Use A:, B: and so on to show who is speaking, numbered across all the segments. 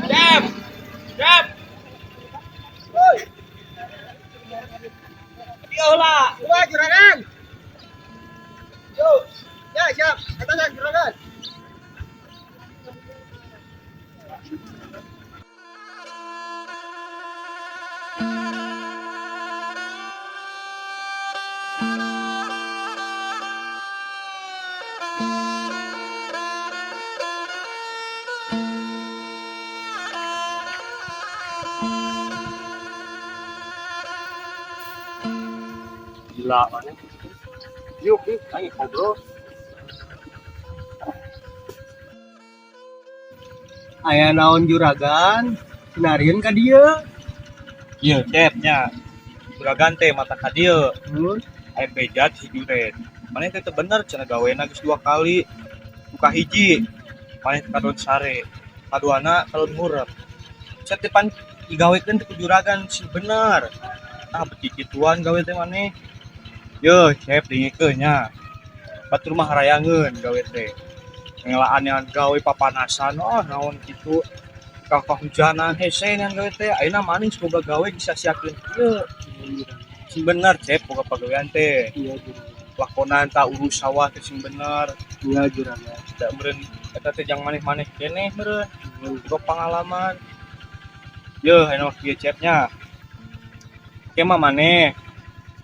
A: Jam. Jam. Woi. Dieu lah.
B: Wah, juragan. Yo. Ya, siap. Atasan juragan.
A: Gila mana? Yuk, yuk, ayo ngobrol.
B: Aya naon, juragan? Sinarieun ka dieu.
A: Iya, Cep nya. Juragan teh mata ka dieu. Aya beja si juret. Maneh teh teu bener cenah gawena geus dua kali. Buka hiji. Maneh teh kadon sare. Kaduana kadon ngurep. Set depan digawekeun teh ku juragan si bener. Ah, beuki kituan gawe teh maneh. Yeuh, Cep, dengekeun nya. Batur mah harayangeun gawe teh. Ngelaan yang gawe papanasan, oh naon kitu. Kahujanan hese yang gawe teh. Ayeuna maneh geus boga gawe disia-siakeun kieu. Sing bener, Cep, boga pagawean teh.
B: Iya, juragan.
A: Lakonan tak urus sawah teh sing bener.
B: Iya, juragan.
A: Da meureun eta teh jang maneh-maneh keneh meureun. Boga pangalaman. Yeuh, ayeuna mah kieu, Cep, nya. Ke mah maneh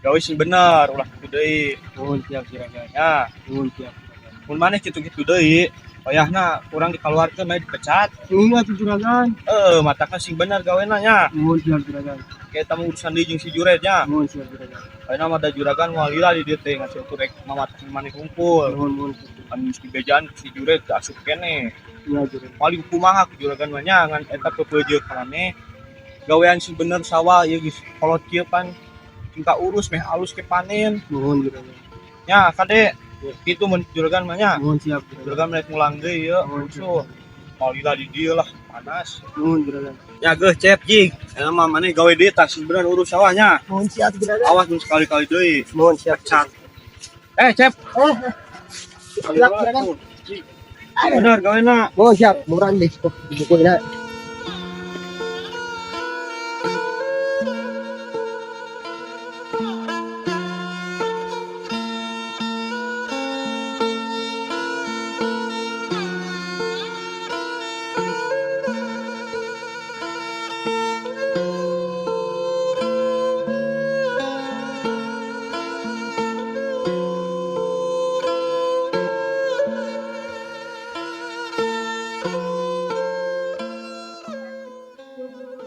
A: gawe sing bener, ulah kitu deui.
B: Nuhun, siap, juragan.
A: Ya,
B: Nuhun, siap, juragan.
A: Mun maneh kitu-kitu deui, wayahna kurang dikaluarkeun mah dipecat.
B: Iya tuh, juragan.
A: Eh, matakna sing bener gawena nya.
B: Nuhun, siap, juragan.
A: Kita mah urusan deui jeung si juret nya.
B: Nuhun, siap, juragan.
A: Ayeuna mah da juragan moal lila di dieu teh ngasih ukur rek mamatak maneh hungkul.
B: Nuhun, nuhun, siap, juragan.
A: Kan geus dibejaan ku si juret teu asup keneh.
B: Iya, juragan.
A: Paling kumaha ku juragan mah nya ngan eta peupeujeuh ka maneh. Gawean sing bener sawah ieu geus kolot kieu pan sing urus meh alus ke panen.
B: Nuhun, juragan.
A: Nya kade kitu mun juragan mah nya.
B: Nuhun, siap, juragan.
A: Juragan rek mulang deui ieu.
B: Nuhun,
A: Usuh. Moal lila di dieu lah panas.
B: Nuhun, juragan.
A: Ya geuh, Cep, jig. Ayeuna mah maneh gawe deui tah sing bener urus sawahnya.
B: Nuhun, siap, juragan.
A: Awas mun sekali-kali deui.
B: Nuhun, siap.
A: Pecat. Eh, Cep.
B: Eh, siap, juragan.
A: Bener gawena.
B: Nuhun, siap. Murah deh, buku ini.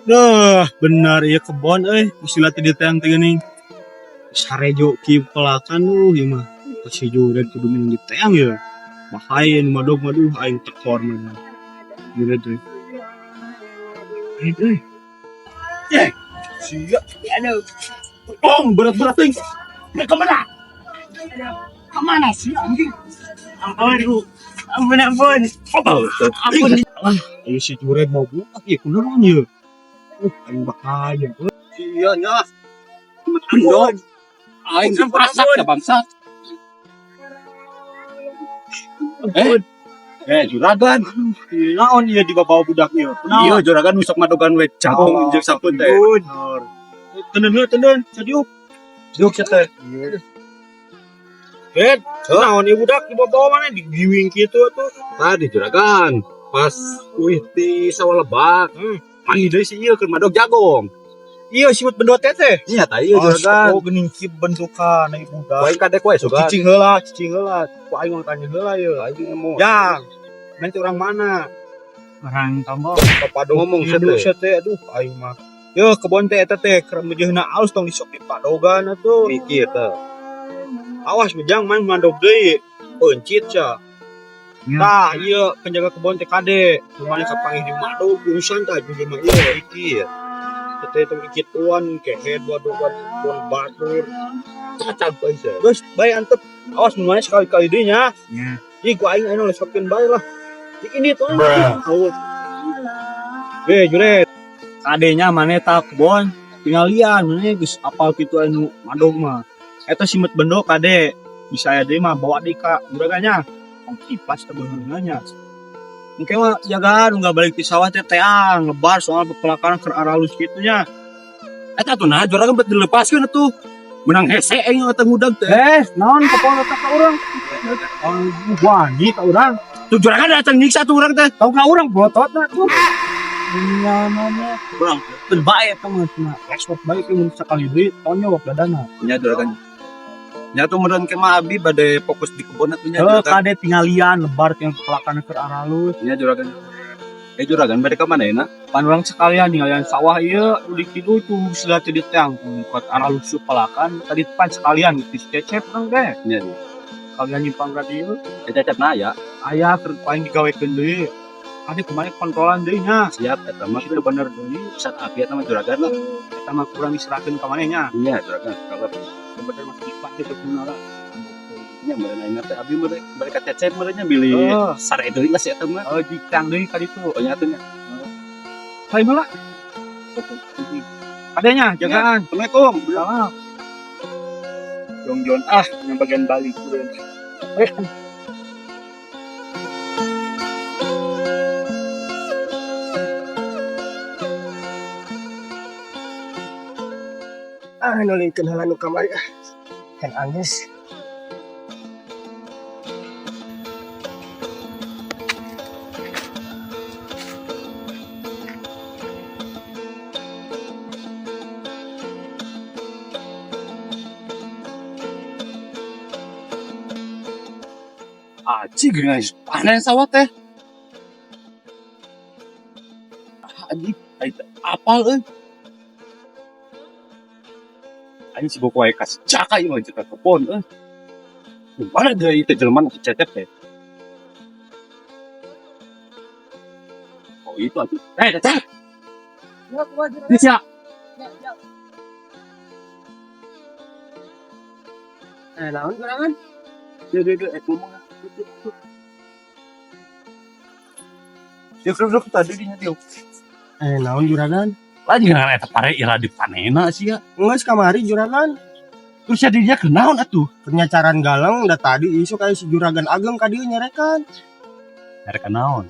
A: Duh, benar ya kebon euy, usilah tadi teang teh geuning. Sarejo kieu pelakan ieu mah. Si juret kudu minum di teang ya. Bahaya nu madog mah duh aing tekor mah. Juret euy. Eh, euy. Eh, sia.
B: Aduh.
A: Oh, berat-berat euy.
B: Ke mana? Kemana sih anjing? Ampun. Ampun, ampun.
A: Apa?
B: Ampun.
A: Ayo si juret mau buka ieu kunaon ieu? Aing bahaya. Iya nya. Bendot. Aing
C: Rasak ya bangsat. Eh, eh juragan.
A: Naon ieu dibawa budak ieu?
C: Iya juragan nusok madogan we jagung jeung sampun teh.
A: Teundeun heula, teundeun. Sadiuk. Sadiuk sia teh. Eh, naon ieu budak dibawa mana digiwing kitu atuh.
C: Tadi juragan pas uih di sawah lebak. Manggih deui si ieu keur madog jagong.
A: Iya si bendot teh teh.
C: Iya ta ieu juragan.
A: Oh, geuning kieu bentukan ieu budak.
C: Wae kadek wae sugan.
A: Cicing heula, cicing heula. Ku aing mah tanya heula ieu.
C: Aing ngomong.
A: Yang, nanti orang mana?
B: Orang tombol.
A: Papadog
C: Ngomong sia
A: aduh
C: teh.
A: sia teh aduh aing mah. Yeuh kebon teh eta teh keur meujeuhna alus tong disok di padogan atuh.
C: Mikir teh.
A: Awas bejang man mandog deui. Peuncit sia. Tah, ieu penjaga kebon teh kade. Kumaha kapanggih di madog urusan tah jeung jelema ieu pikir. Teh tong kikituan kehed waduh bon batur.
C: Cacag bae sia.
A: Geus bae antep. Awas mun maneh sekali-kali deui nya.
C: Nya.
A: Ih ku aing anu lesokkeun bae lah. Ini tuh. Awas. Eh, juret. Kadenya maneh tah kebon tinggalian maneh geus apal kitu anu madog mah. Eta simet bendo kade. Bisa aya deui mah bawa deui ka juraganya. Kipas teh beungeunna nya. Engke mah jagaan unggal balik ti sawah teh teang lebar soal pepelakan keur aralus kitu nya.
C: Eta tuh nah juragan bet dilepaskeun atuh. Menang hese aing eta ngudag teh.
A: Eh, naon kepala ka urang? Wani ka urang.
C: Tuh juragan datang nyiksa tuh urang teh.
A: Tau ka urang bolototna tuh. Nya mana? Urang teu bae eta mah cenah. Ekspor bae mun sakali deui tonyok dadana.
C: Nya juragan. Nya tuh meureun ke mah abi bade fokus di kebon atuh nya
A: Heuh
C: juragan.
A: kade tinggalian lebar yang pepelakan keur aralus.
C: Nya juragan. Eh juragan bade ka mana enak?
A: Pan urang sekalian ninggalian sawah ieu nu di kidul tuh sudah teu diteang kuat aralus pepelakan tadi pan sekalian geus cecep urang teh.
C: Nya.
A: Kalian nyimpang ka dieu.
C: Eh cecep na aya.
A: Aya keur paling digawekeun deui. Kade kumaha kontrolan deui nya.
C: Siap eta mah
A: Itu bener deui.
C: pusat abi eta mah juragan lah.
A: Eta mah kurang diserahkeun ka maneh nya.
C: Nya juragan kalau
A: Bener mah kipas teh kudu lah.
C: nya meureun aing teh abi meureun bade ka cecep meureun nya bilih
A: Oh.
C: sare deui lah si eta mah.
A: Oh, diteang deui ka ditu.
C: Oh nya atuh nya.
A: Sae heula. Kadenya jagaan.
C: Assalamualaikum.
A: Salam. Jongjon ah yang bagian balik meureun. Eh.
B: Ah, nulingkeun heula nu kamari ah. Kan angges.
C: Aci guys, panen sawah teh. Aji, apal euy. Aing si boko kasih caka ieu mah ka kebon euy. Mana deui teh jelema nu cecep teh. Oh itu atuh. Eh, cecep. Bisa.
B: Eh, naon juragan?
C: Dia dia dia ngomong. Dia duduk tadi dinya dia.
B: Eh, naon juragan?
C: Lagi ngaran eta pare ira dipanena sia.
B: Geus kamari juragan.
C: Terus ya dirinya kenaon atuh?
B: Penyacaran galang da tadi isuk aya si juragan ageng ka dieu nyarekan.
C: Nyarekan naon?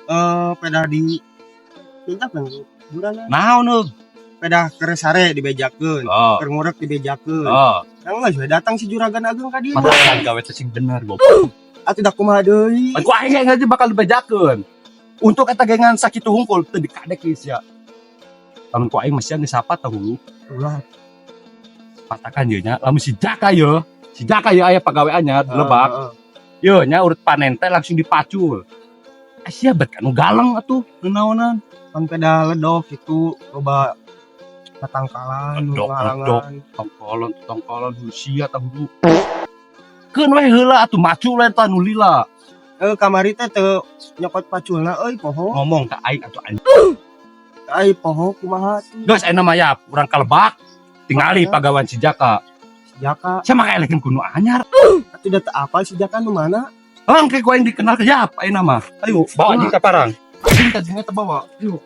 B: Eh, pedah di bejakeun juragan.
C: Naon euy?
B: Pedah keresare dibejakeun,
C: Oh.
B: keur ngurek dibejakeun.
C: Oh.
B: Yang geus we datang si juragan ageng ka dieu.
C: Mata gawe teh sing bener goblok.
B: Atuh da kumaha deui?
C: Ku aing aja bakal dibejakeun. Untuk eta gengan sakitu hungkul teu dikadek ieu sia. Lamun ku aing masih geus sapa tahu.
B: Ulah.
C: Patakan ieu nya lamun si Jaka ye, si Jaka ye aya pagawe anyar lebak.
B: Heeh.
C: Ye nya urut panen teh langsung dipacul. Sia bet kanu galeng atuh naonan.
B: Pan pedah ledok gitu loba tatangkalan,
C: Ledok,
B: ngalangan.
C: ledok. Tongkolon tongkolon sia tahu. Keun we heula atuh macul we tah nu lila.
B: Eh, kamari teh teu nyokot paculna euy poho.
C: Ngomong ka aing atuh anjing.
B: Ai poho kumaha tuh?
C: Geus ayeuna mah ya urang kalebak tingali pagawean si Jaka.
B: Si Jaka
C: Sia mah kaelekeun ku nu anyar.
B: atuh da teu apal si Jaka nu mana?
C: Lang kayak gua yang dikenal ke siapa ayeuna mah. Ayo, bawa anjing ka parang. Anjing tadinya terbawa. Ayo.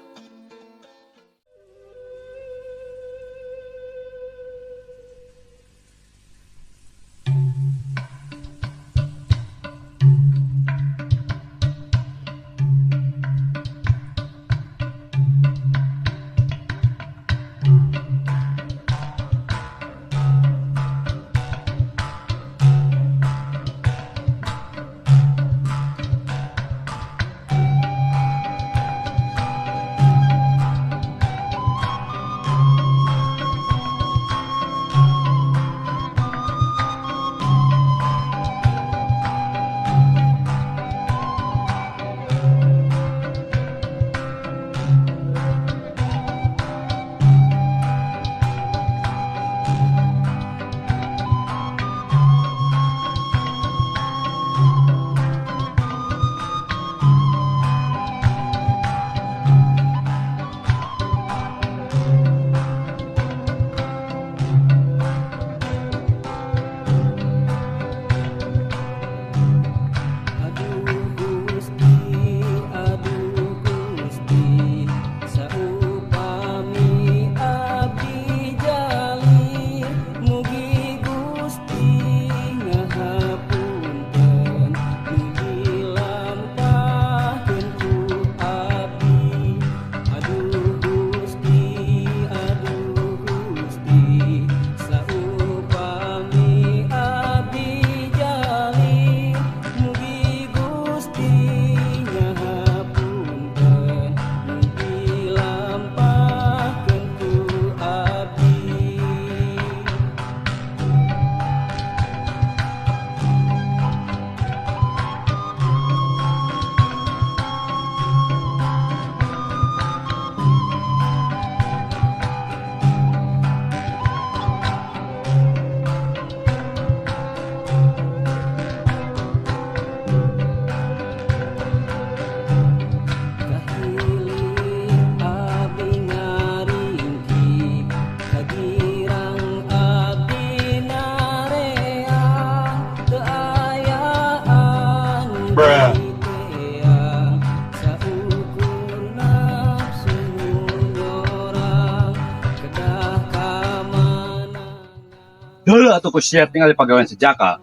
C: Atuh ku sia tinggal di pagawean si Jaka.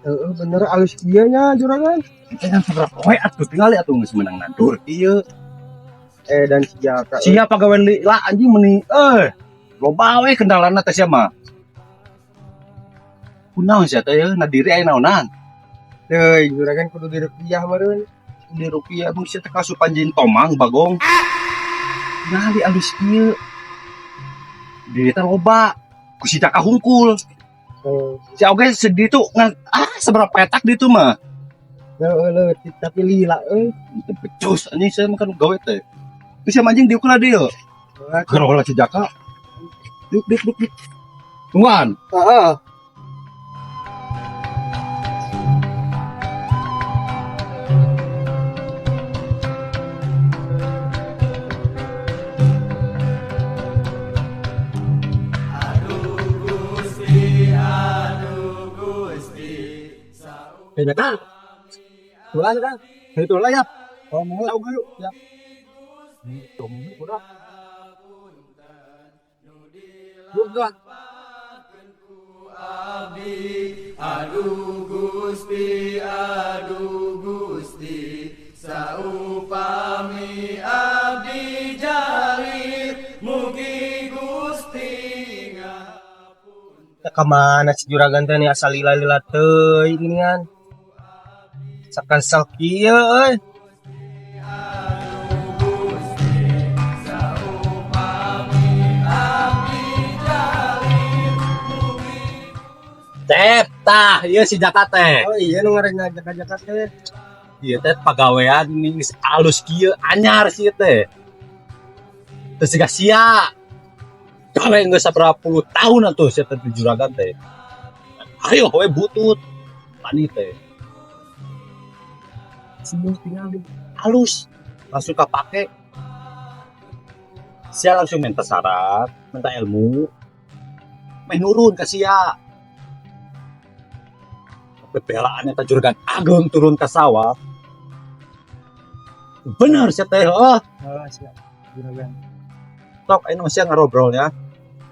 B: Heeh, bener alus kieu nya juragan.
C: Teh sabaraha poe atuh tinggal atuh geus meunang nandur ieu.
B: Eh dan si Jaka.
C: Sia pagawean lila anjing meni eh loba we kendalana teh sia mah. Kunaon sia teh na diri aya naonan?
B: Teuing juragan kudu dirupiah meureun.
C: Di rupiah mung sia teh kasupan jin tomang bagong. Ngali alus kieu. Diri teh loba ku si Jaka hungkul. Si oge sedih tuh ngan ah seberapa petak di itu mah.
B: Heeh leutik tapi lila euy.
C: Teu becus anjing saya makan gawe teh. Terus sia anjing diuk lah dia. Kalau si Jaka. Duk duk duk duk. Tungguan.
B: Heeh.
C: Eh, Kang. Tulah Kang. Itu lah ya.
B: Oh, mau
C: Tahu yuk. Ya. Itu udah. Udah.
D: Aduh Gusti, aduh Gusti, saupami abdi jalir, mugi Gusti ngapunten.
B: Kemana si juragan teh nih asal lila-lila teuing geuningan. Sakasal kieu euy.
C: Cep, tah, ieu si Jaka teh.
B: Oh iya nu ngaranna Jaka-Jaka teh.
C: Ieu teh pagawean geus alus kieu anyar sih teh. Teu siga sia. Gawe geus sabaraha puluh tahun atuh sia teh di juragan teh. Ayo we butut. Tani teh. Sieun tinggal halus langsung kapake. Sia langsung minta syarat, minta ilmu. Meh nurun ka sia. Bebelaan eta juragan ageng turun ke sawah. Bener sia teh, oh.
B: Oh, siap. Juragan.
C: Tok ayeuna mah sia ngarobrolnya.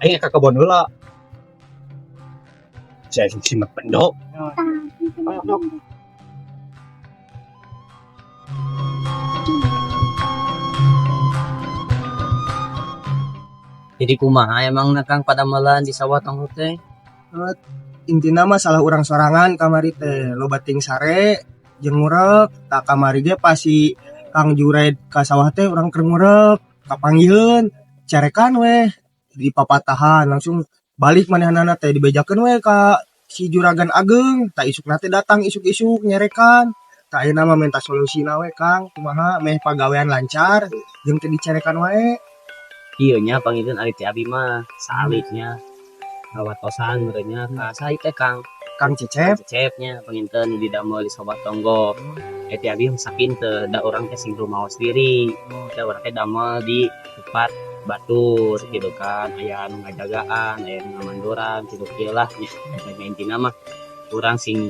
C: Aing ka kebon heula. Sia si mah pendo.
B: Ayo, Dok.
E: Jadi kumaha emang Kang padamelan di sawah tonggo teh?
B: Intina mah salah urang sorangan kamari teh loba ting sare jeung ngurek tak kamari ge pas si Kang Jured ka sawah teh urang keur ngurek kapanggieun carekan weh di papatahan langsung balik manehanana teh dibejakeun we ka si juragan ageng tak isukna teh datang isuk-isuk nyerekan tak ayeuna mah minta solusina we Kang kumaha meh pagawean lancar jeung teu dicarekan wae.
E: Ieu nya panggilan ari ti abi mah salitnya ngawatosan meureunnya ka saha teh Kang?
B: Kang Cecep.
E: Cecepnya panginten di damel di Sobat Tonggo. Ti abi sakin teu da urang teh sing rumaos diri. Da urang teh damel di tempat batur gitu kan, aya anu ngajagaan, aya nu ngamandoran gitu kieu lah nya. Eta intina mah urang sing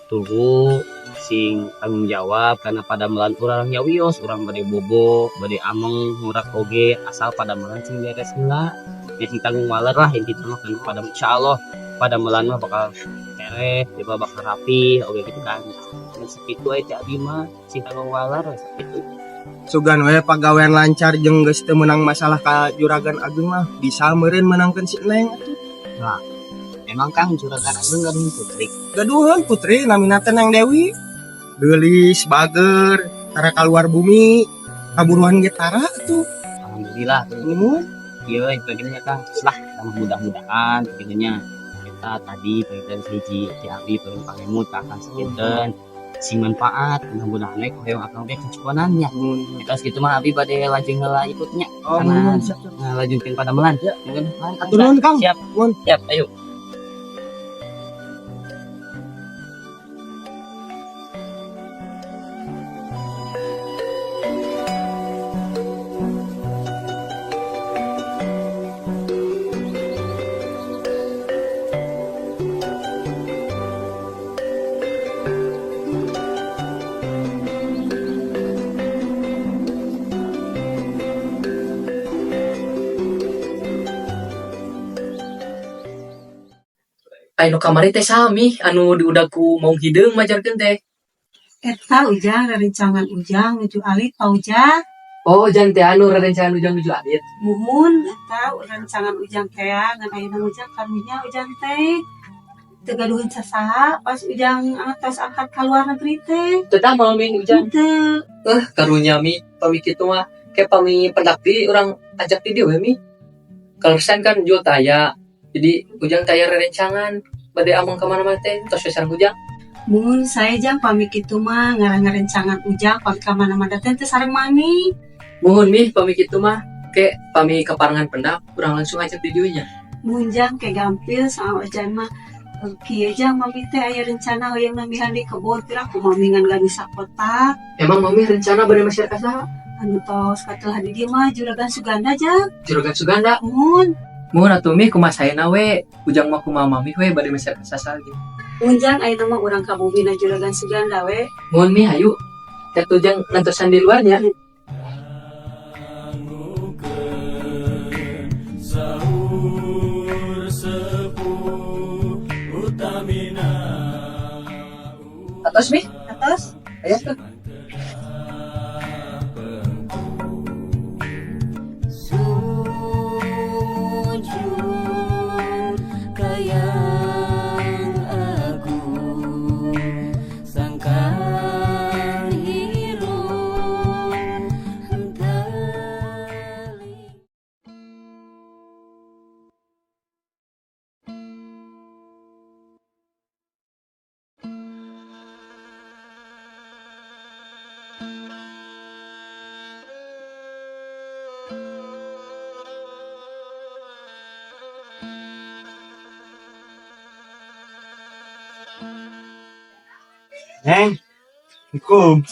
E: tuhu sing tanggung jawab karena padamelan urang nya wios, urang bade bobo, bade ameng ngurak oge asal padamelan sing beres heula. Ya sing tanggung waler lah intina mah kan pada insyaallah padamelan mah bakal beres, tiba bakal rapi oge gitu kan. Dan sakitu we ti abi mah sing tanggung waler we sakitu.
B: Sugan we pagawean lancar jeung geus teu meunang masalah ka juragan ageng mah bisa meureun meunangkeun si Neng atuh.
E: Nah, emang Kang juragan ageng gaduh putri?
B: Gaduheun putri namina teh Neng Dewi. Geulis, bager, tara kaluar bumi, kaburuan ge tara atuh.
E: Alhamdulillah tuh.
B: Nuhun.
E: Ieu we bagiannya Kang. Lah, mudah-mudahan begitunya. Kita tadi bagian hiji ti abdi pengen pangemut ka Kang sakinten sing manfaat mudah-mudahan we hoyong akang ge kecukupan nya. Eta sakitu mah abdi bade lajeng heula ikutnya.
B: Oh,
E: Karena
B: nuhun, siap, siap.
E: Nah, lanjutkeun padamelan.
B: Ya.
E: Mungkin.
B: Atur nuhun, Kang.
E: Siap.
B: Nuhun.
E: Siap, ayo.
F: Anu kamari teh sami anu diudag ku Maung Hideung majarkeun teh.
G: Eta Ujang, rerencangan Ujang nuju alit, Pa Ujang.
F: Oh, jan teh anu rerencangan Ujang nuju alit.
G: Muhun, eta rerencangan Ujang teh ngan ayeuna Ujang karunya Ujang teh teu gaduheun sasaha pas Ujang tos angkat ka luar negeri teh.
F: Teu damel mi Ujang.
G: Henteu.
F: Karunya mi pami kitu mah ke pami pendak di urang ajak di dieu we mi. Kaleresan kan jual taya. Jadi Ujang taya rerencangan bade amang ka mana-mana teh tos we sareng Ujang.
G: Mun saya jang pami kitu mah ngarah ngarencangan Ujang pami ka mana-mana teh teu sareng mami.
F: Muhun mi pami kitu mah ke pami kaparengan pendak urang langsung ajak di dieu nya.
G: Mun jang ke gampil sama Ujang mah kieu jang mami teh aya rencana hoyong nambihan di kebon pira ku mami ngan gaduh sakotak.
F: Emang mami rencana bade masyarakat saha?
G: Anu tos katelah di dieu mah Juragan Suganda jang.
F: Juragan Suganda.
G: Muhun.
F: Muhun atuh mi kumaha saena we Ujang mah kumaha mami we bade masyarakat saha gitu.
G: Mun jang ayeuna mah urang ka bumina Juragan Suganda we.
F: Muhun mi hayu. Teh Ujang nantosan di luarnya.
D: Sahur sepuh utamina.
F: Atos mi?
G: Atos.
F: Aya tuh.
D: Sujud kayang agung sangkan hirup henteu.
B: Neng, Assalamualaikum.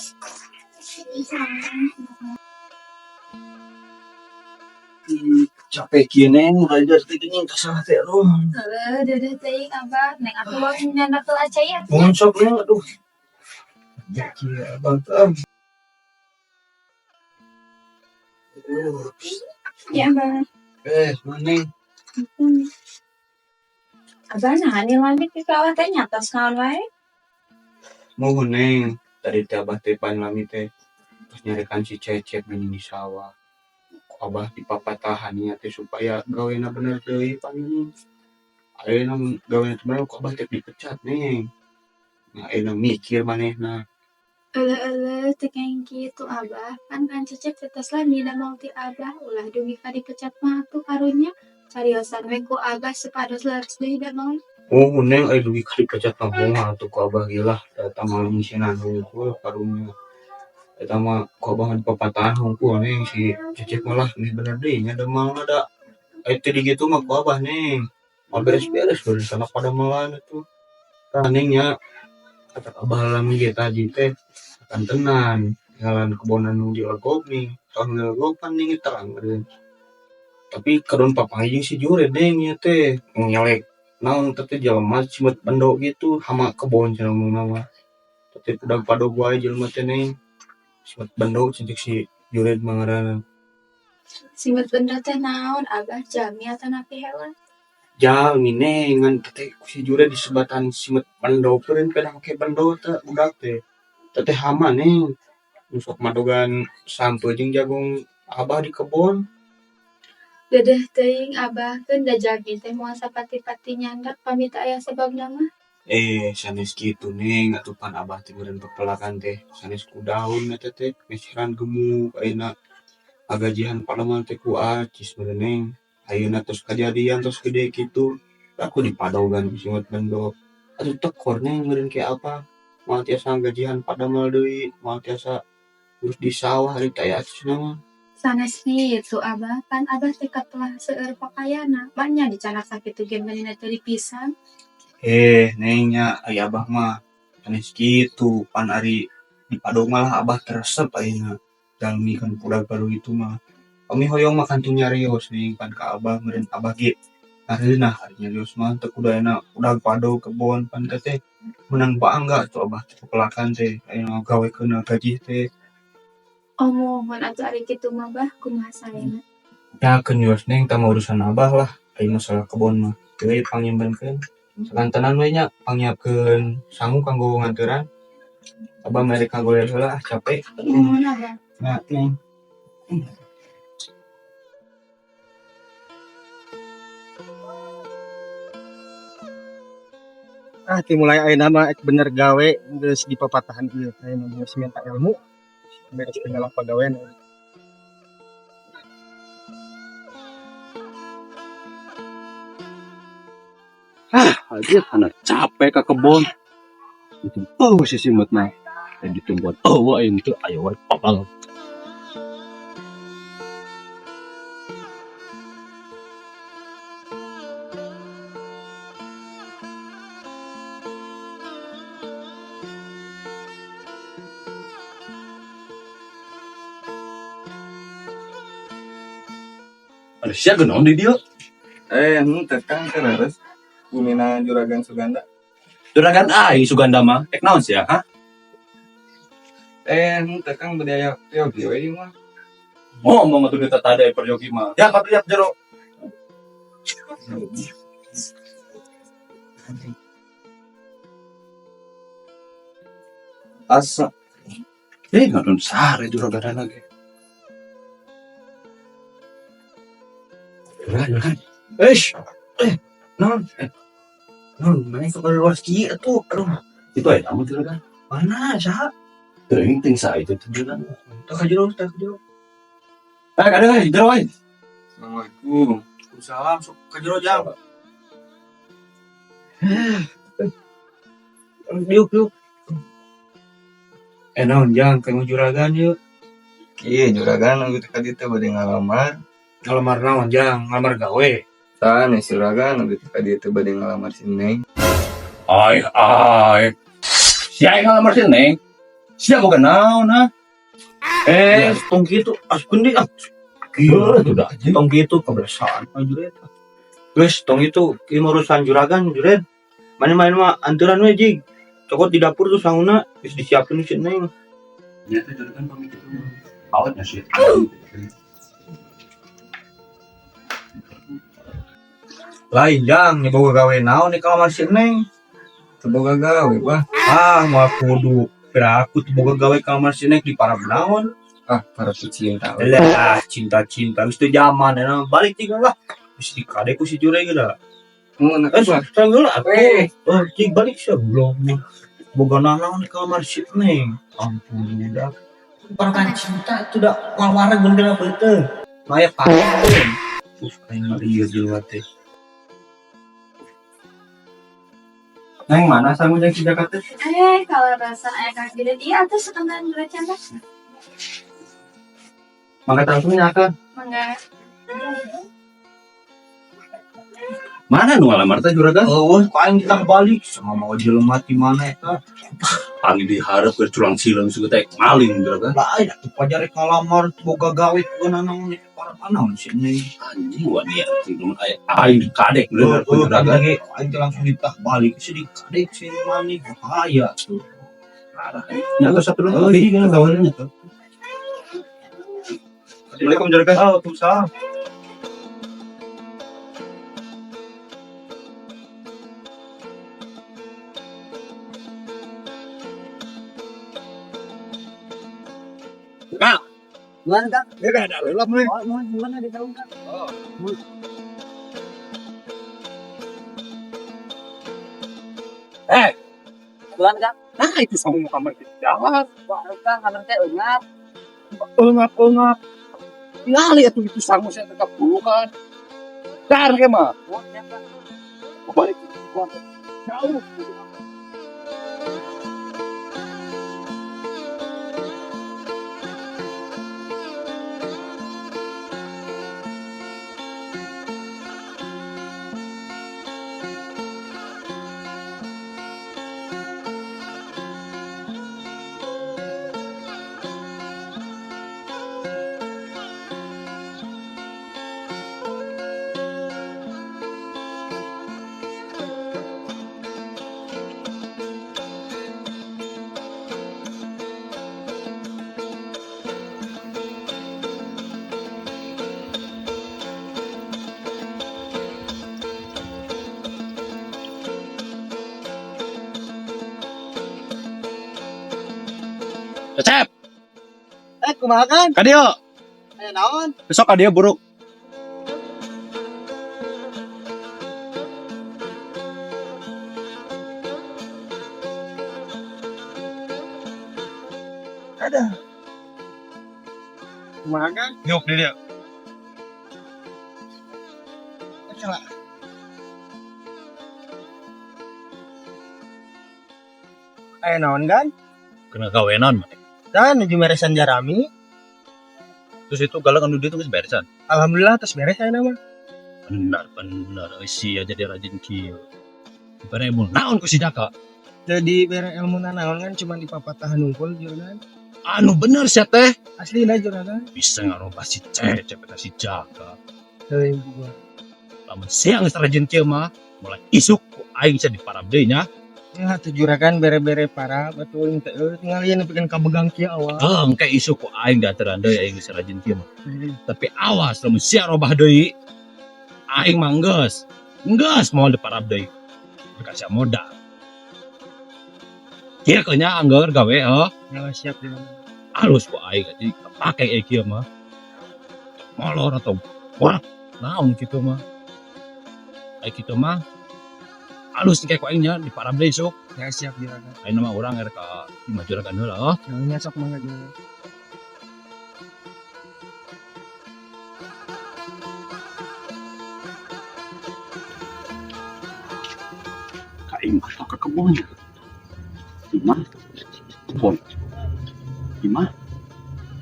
B: Capek kieu Neng, raja teh geuning kasah teh aduh.
H: Heuh, deudeuh teuing Abah. Neng atuh mah nyandak heula cai atuh.
B: Mun sok Neng aduh. Ya kieu Abah teh. Aduh.
H: Ya Abah.
B: Mana Neng?
H: Abah naha nih di sawah teh nyatos naon wae?
B: Mohon Neng, tadi teh Abah teh pan lami teh terus nyarekan si Cecep geuning di sawah. Ku Abah dipapatahan nya teh supaya gawena bener deui pan geuning. Ayeuna mun gawena teu bener ku Abah teh dipecat Neng. Nah ayeuna mikir manehna.
H: Euleuh-euleuh teu kenging kitu Abah, pan kan Cecep teh tos lami damel ti Abah ulah dugi ka dipecat mah atuh karunya. Cariosan we ku Abah supados leres deui damel.
B: Oh Neng aya dugi ka dipecat mah moal atuh ku Abah ge lah eta mah ngisinan hungkul karunya. Eta mah ku Abah mah dipapatahan hungkul Neng si Cecep mah lah geus bener deui nya damelna da. Aya teu dikitu mah ku Abah Neng. Moal beres-beres we sana padamelan atuh. Tah Neng nya kata Abah lami ge tadi teh kantenan ngalan kebon anu dilegog nih. Tahun dilegog pan ning terang meureun. Tapi kadon papanggih jeung si Jured Neng ieu teh ngelek naon teh jelema simeut bendo gitu hama kebon cenah ngomongna mah. Teh udah padog wae jelema teh Neng. Simeut bendo cenah si Jured mah ngaranna.
H: Simeut bendo teh naon Abah jalmi atanapi hewan?
B: Jalmi Neng ngan teh si Jured disebatan simeut bendo peureun pedah make bendo teh budak teh. Teh hama Neng. Nu sok madogan sampeu jeung jagung Abah di kebon.
H: Deudeuh teuing Abah keun da jalmi teh moal sapati-pati nyandak pami teu aya sababna mah.
B: Sanes kitu Neng atuh pan Abah teh meureun pepelakan teh sanes ku daun eta teh meseran gemuk ayeuna agajihan padamel teh ku acis meureun Neng. Ayeuna tos kajadian tos gede kitu aku dipadogan ku simeut bendo. Atuh tekor Neng meureun ke apa moal tiasa gajihan padamel deui moal tiasa urus di sawah ari teh aya acisna mah.
H: Sanes kitu Abah, pan Abah teh katelah seueur pakaianna, banyak dicanak sakitu ge meunina teu dipisan.
B: Neng nya ari Abah mah sanes kitu pan ari dipadog mah lah Abah teu resep ayeuna jalmi kan budak baru itu mah. Kami hoyong mah kantun nyarios Neng pan ka Abah meureun Abah ge ngareunah ari nyarios mah teu kudu ayeuna udag padog kebon pan teh teh meunang bangga atuh Abah teh pepelakan teh ayeuna gawekeun gaji teh.
H: Oh muhun atuh ari kitu mah Bah kumaha saena.
B: Ya keun nyarios Neng tah mah urusan Abah lah ari masalah kebon mah. Deui pangnyimpenkeun. Sakantenan we nya pangnyiapkeun sangu kanggo nganteran. Abah mere kagoler heula ah, capek.
H: Nuhun, Abah.
B: Nah, Neng. Ah, ti mulai ayeuna mah bener gawe geus dipapatahan ieu ayeuna geus minta ilmu. Beres tinggal pagawean.
C: Ah, anjir, anak capek ke kebon. Itu oh si simut mah. Dan ditungguan oh wah itu ayo wae papal. Aduh, sia genaon di dieu?
I: Eh, henteu Kang teh leres. Bumina Juragan Suganda.
C: Juragan aing Suganda mah. Ek naon sia, ha?
I: Eh, henteu Kang bade aya peryogi we ieu mah.
C: Ngomong atuh di tadi peryogi mah. Ya, patuh ya jero.
I: Asa
C: Eh, ngadon sare juragan lagi. Juragan, juragan.
B: Eish. Eh, non. Eh. Non, mana itu kalau luas kieu atuh. Aduh,
C: Itu aya tamu juragan.
B: mana saha?
C: Teuing ting saha itu teh juragan.
B: Teu ka jero, teu ka jero.
C: Eh, kada euy, jero euy.
I: Assalamualaikum.
A: Salam sok ka jero jang.
B: Diuk, diuk. Eh, naon jang kang juragan yeuh.
I: Iya, juragan aku teh ka dieu teh bade ngalamar.
B: Ngalamar naon jang? Ngalamar gawe.
I: Sanes juragan aku teh ka dieu teh bade ngalamar si Neng.
C: Ai ai. Sia yang ngalamar si Neng. Sia boga naon ha?
B: Eh, tong kitu asupkeun deui ah.
C: Gila tuh dah.
B: Tong kitu kebiasaan ah juret. Geus tong itu ieu mah urusan juragan juret. Mana-mana mah anturan we jig. Cokot di dapur tuh sanguna geus disiapkeun si Neng.
C: Ya teh juragan pamit itu. Awalnya sih.
B: Lain jang, nya boga gawe naon di kamar si Neng.
I: Teu boga gawe, Bah.
B: Ah, moal kudu. Pira aku teu boga gawe kamar si Neng di parab naon.
I: Ah, para pecinta. we.
B: Lah, cinta-cinta geus teu zaman enak balik cing lah. Geus dikade ku si jure geus.
I: Mun
B: Eh,
I: aku Bah.
B: sanggul atuh.
I: Eh.
B: Oh, cing balik sia belum. Boga naon di kamar si Neng. Ampun udah. Parakan cinta itu dah wawarna bener beuteung. Maya paling. Aing mah ieu jelema teh.
I: Neng mana sangu jeung si Jaka teh?
H: Eh, kalau rasa aya Kang Juret ieu atuh setengah juret can teh.
I: Mangga langsung nya Kang.
H: Mangga.
C: Mana nu ngalamar teh juragan?
B: Eueuh, ku aing ditah balik sama mau jelema ti mana eta.
C: Panggil diharap ke culang sileung sugu teh maling juragan.
B: Lain atuh pajar rek ngalamar boga gawe ku naon para naon si Neng.
C: Anjing wah dia mun aya aing dikadek bener
B: Oh,
C: juragan.
B: lagi aing teh langsung ditah balik si dikadek si mani bahaya tuh.
C: Parah. Nya atuh satu
B: Oh,
C: lagi.
B: iya gaweannya tuh.
A: Assalamualaikum juragan. Waalaikumsalam.
F: Gimana, Kang?
A: Ya ada leulap nih.
F: Oh, mau gimana di tahun, Kang?
C: Eh,
F: Bulan, Kang.
C: nah itu sama kamar di jalan.
F: Wah, Kang, kamar teh eungap.
C: Engap engap. Ngali atuh itu sangu saya tetap kan. Dar ke mah.
F: Oh, ya, Kang.
C: Balik. Jauh. Cecep,
B: Eh, kumaha kan?
C: ka dieu.
B: Aya naon?
C: Besok ka dieu buruk.
B: Ada. Kumaha kan?
A: Yuk di dieu.
B: Salah. Aya naon kan?
C: Kena gawenan maneh.
B: Dan nuju meresan jarami.
C: Terus itu galak anu dieu geus beresan.
B: Alhamdulillah terus beres aya mah.
C: Benar benar sia jadi rajin kieu. Dibere ilmu naon ku si Jaka?
B: Jadi bere ilmu naon kan cuma di papatahan unggul juragan.
C: Anu bener sia teh.
B: Asli lah juragan.
C: Bisa ngarobah si Cecep eta si Jaka.
B: Teuing gua.
C: Lamun sia geus rajin kieu mah, mulai isuk ku aing sia diparab deui nya.
B: Ya tuh juragan bere-bere parah betul teh tinggal ieu nepikeun ka begang kieu awal.
C: Heuh, engke isuk ku aing dianteran deui aing geus rajin kieu mah. Tapi awas lamun sia robah deui, aing mah geus. Geus moal diparab deui. Mereka sia modal. Kieu ke nya angger gawe heuh.
B: Ya siap juragan.
C: Alus ku aing jadi kapake euy kieu mah. Molor atau wah naon kitu mah. Ai kitu mah alus engke ku aing nya diparab deui isuk.
B: Ya siap juragan.
C: Ayeuna mah urang rek ka imah juragan heula heuh.
B: Ya sok mangga juragan.
C: Ka imah atau ka kebon? Imah kebon. Imah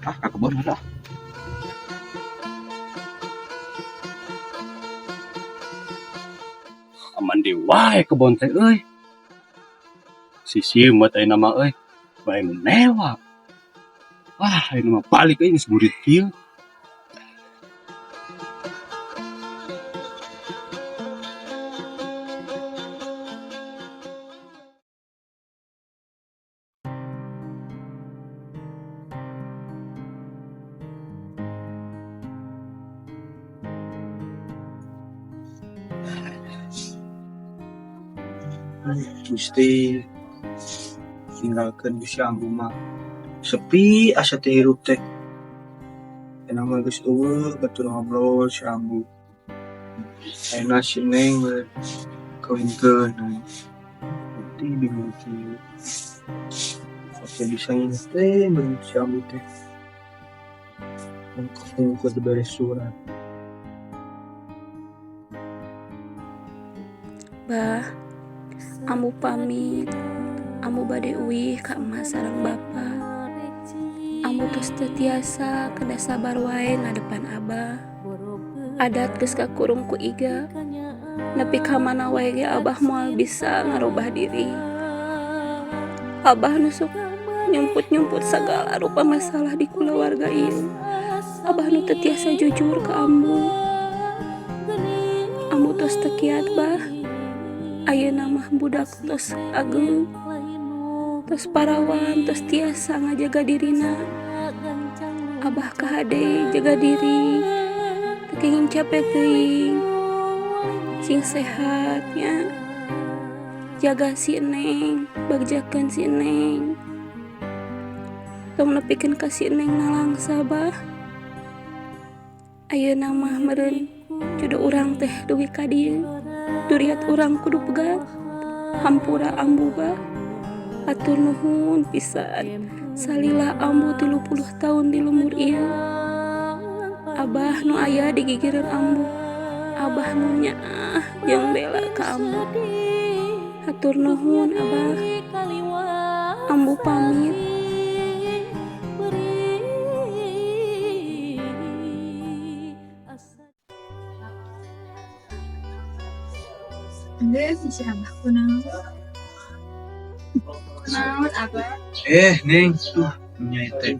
C: ah ka kebon heula. Aman di wae kebon teh euy. Si sieumeut ayeuna mah euy. Bae menewa. Wah, ayeuna mah balik euy geus burit kieu.
A: Gusti tinggalkeun si ambu mah sepi asa teh hirup teh. Ayeuna mah geus eueuh batur ngobrol si ambu. Ayeuna si Neng kawinkeun. Berarti bingung kieu. Oke bisa nginget teh bener si ambu teh. Mungkin diberi surat.
J: Bah, ambu pamit. Ambu bade uih ka emak sareng bapa. Ambu tos teu tiasa kedah sabar wae ngadepan abah. Adat geus kakurung ku iga. Nepi ka mana wae ge abah moal bisa ngarubah diri. Abah nusuk nyumput-nyumput sagala rupa masalah di kulawarga ieu. Abah nu teu tiasa jujur ka ambu. Ambu tos teu kiat bah. Ayeuna mah budak tos ageng, tos parawan, tos tiasa ngajaga dirina. Abah kahade jaga diri, teu kenging capek teuing, sing sehat nya. Jaga si Neng, bagjakeun si Neng. Tong nepikeun ka si Neng nalangsa bah. Ayeuna mah meureun jodoh urang teh dugi ka dieu. Duriat urang kudu pegat. Hampura ambu bah. Hatur nuhun pisan. Salila ambu 30 tahun di lembur ieu. Abah nu aya di gigireun ambu. Abah nu nyaah jeung bela ka ambu. Hatur nuhun abah. Ambu pamit.
H: Geus si abah kunaon? Kunaon abah?
A: Eh, Neng, tuh nya teh.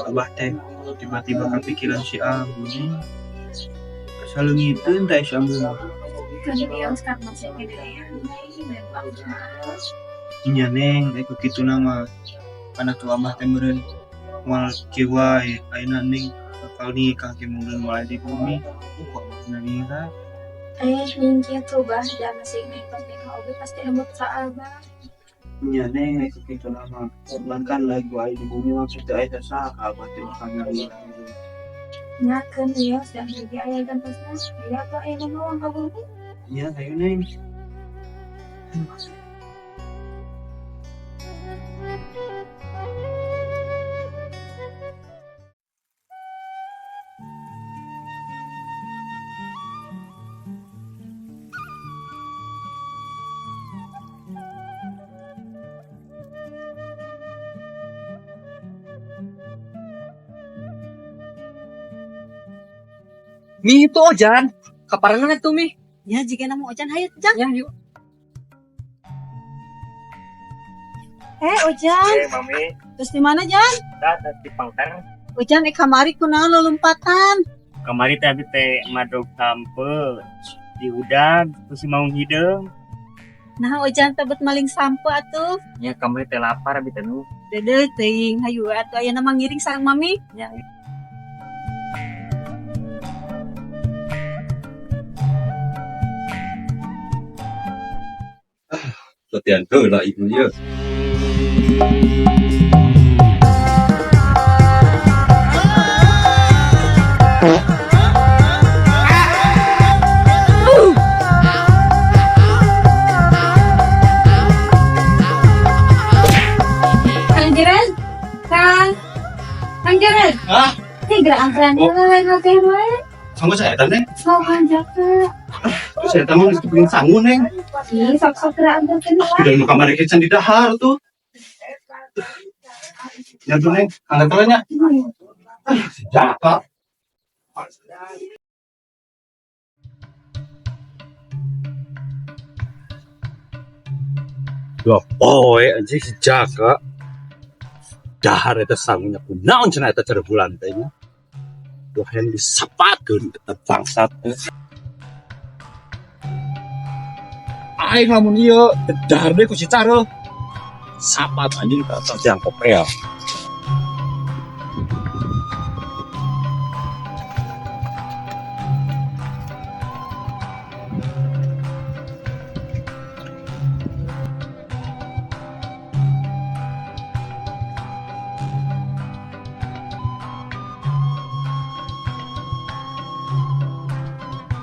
A: Abah teh tiba-tiba kepikiran si ambu nih. Asa leungiteun teh si ambu mah.
H: Kan bios kan masih gedean.
A: Nya Neng, rek kitu mah. Kana tuh abah teh meureun moal kieu wae. Ayeuna Neng bakal nikah ke meureun moal di bumi. Kok abah nalira.
H: Eh, ning kitu bah, da masih neng pas nikah oge pasti embut ka abah.
K: Nya neng itu kitu nama. Sedangkan lagu aya di bumi maksud teh aya saha ka abah teh makanya.
H: Nya keun ieu da ge aya gantosna. Aya atuh ayeuna mah urang ka bumi.
K: Nya hayu neng.
F: Mi itu Ojan. Kaparengan atuh Mi.
G: Ya jika nama Ojan hayu Jang.
F: Ya yuk.
G: Ojan.
A: Mami.
G: Terus di mana Jan?
A: Dah di pangkar.
G: Ojan kamari kunaon lolompatan?
A: Kamari teh abi teh madog sampe di udang terus si maung hideung.
G: Nah Ojan tebet maling sampe atuh.
A: Nya kamari teh lapar abi teh nu.
G: Dedeh teuing hayu atuh ayeuna mah ngiring sareng mami.
A: Nya.
C: Latihan heula ieu ieu.
H: Kang Jared. Kang. Kang Jared.
C: Hah?
H: Ih, gerak-gerak lain latihan wae.
C: Sanggup saya eta neng.
H: Sok jaka.
C: Terus saya mah geus kepengin sangu neng.
H: Ih, sok-sok gerak anterkeun lah.
C: Tidak nu kamari ge can di dahar tuh. Ya tuh neng, angkat heula nya. Si Jaka. Dua poe anjing si Jaka. Dahar eta sangunya kunaon cenah eta cara bulan teh nya. Duh hayang disapatkeun eta bangsat teh. Aing lamun ieu teu dahar deui ku si Careuh. Sapat anjing ka atas jang kopel.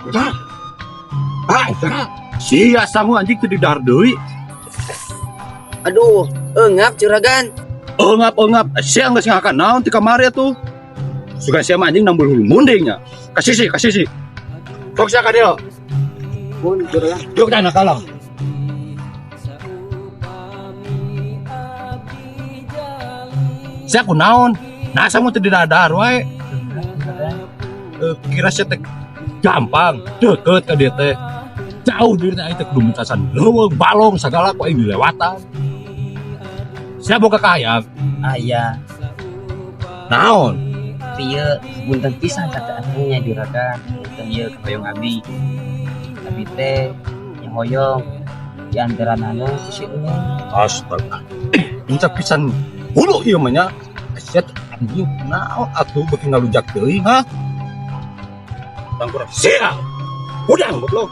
C: Udah. Ah, udah. Sia sangu anjing teu didahar deui.
E: Aduh, engap juragan.
C: Engap engap, sia geus ngakan naon ti kamari atuh. Sugan sia mah anjing nambul hulu munding nya. Kasih sih, kasih sih. Kok sia ka dieu?
E: Mun juragan.
C: Yuk dah nakal. Sia kunaon? Nah sangu teu didahar wae. Kira sia teh gampang, deket ka dieu teh. Jauh diri teh aing teh kudu mentasan leuweung, balong sagala ku aing dilewatan. Sia boga kahayang?
E: Aya.
C: Naon?
E: Ieu punten pisan kata nya juragan. Punten ieu kahoyong abi. Abi teh nya hoyong di antaranana ku si Neng.
C: Astaga. Puncak pisan hulu ieu mah nya. Sia teh anjing naon atuh beuki ngalujak teuing ha? Tangkurap sia. Udang goblok.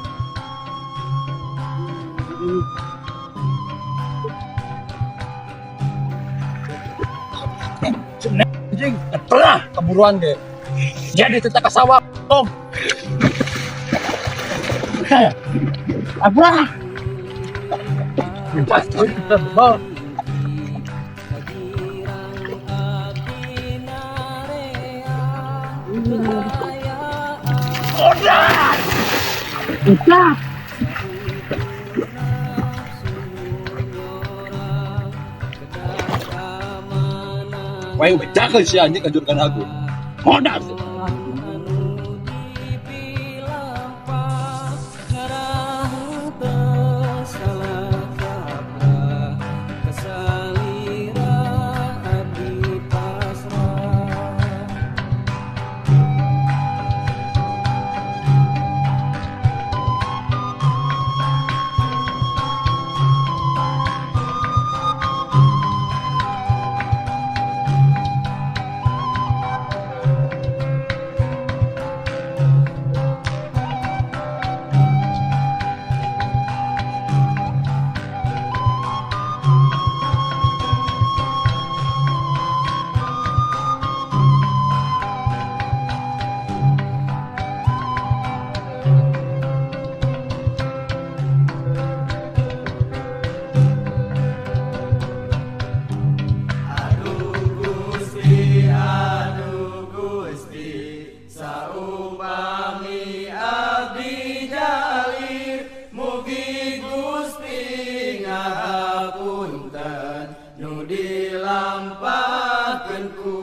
C: Anjing, pernah keburuan ge. Jadi tetap ke sawah, Tom. Apa? Pasti terbal. Udah. Udah. Wah, bejakeun si anjing kajurkan aku. Modal.
D: Dilampahkeun ku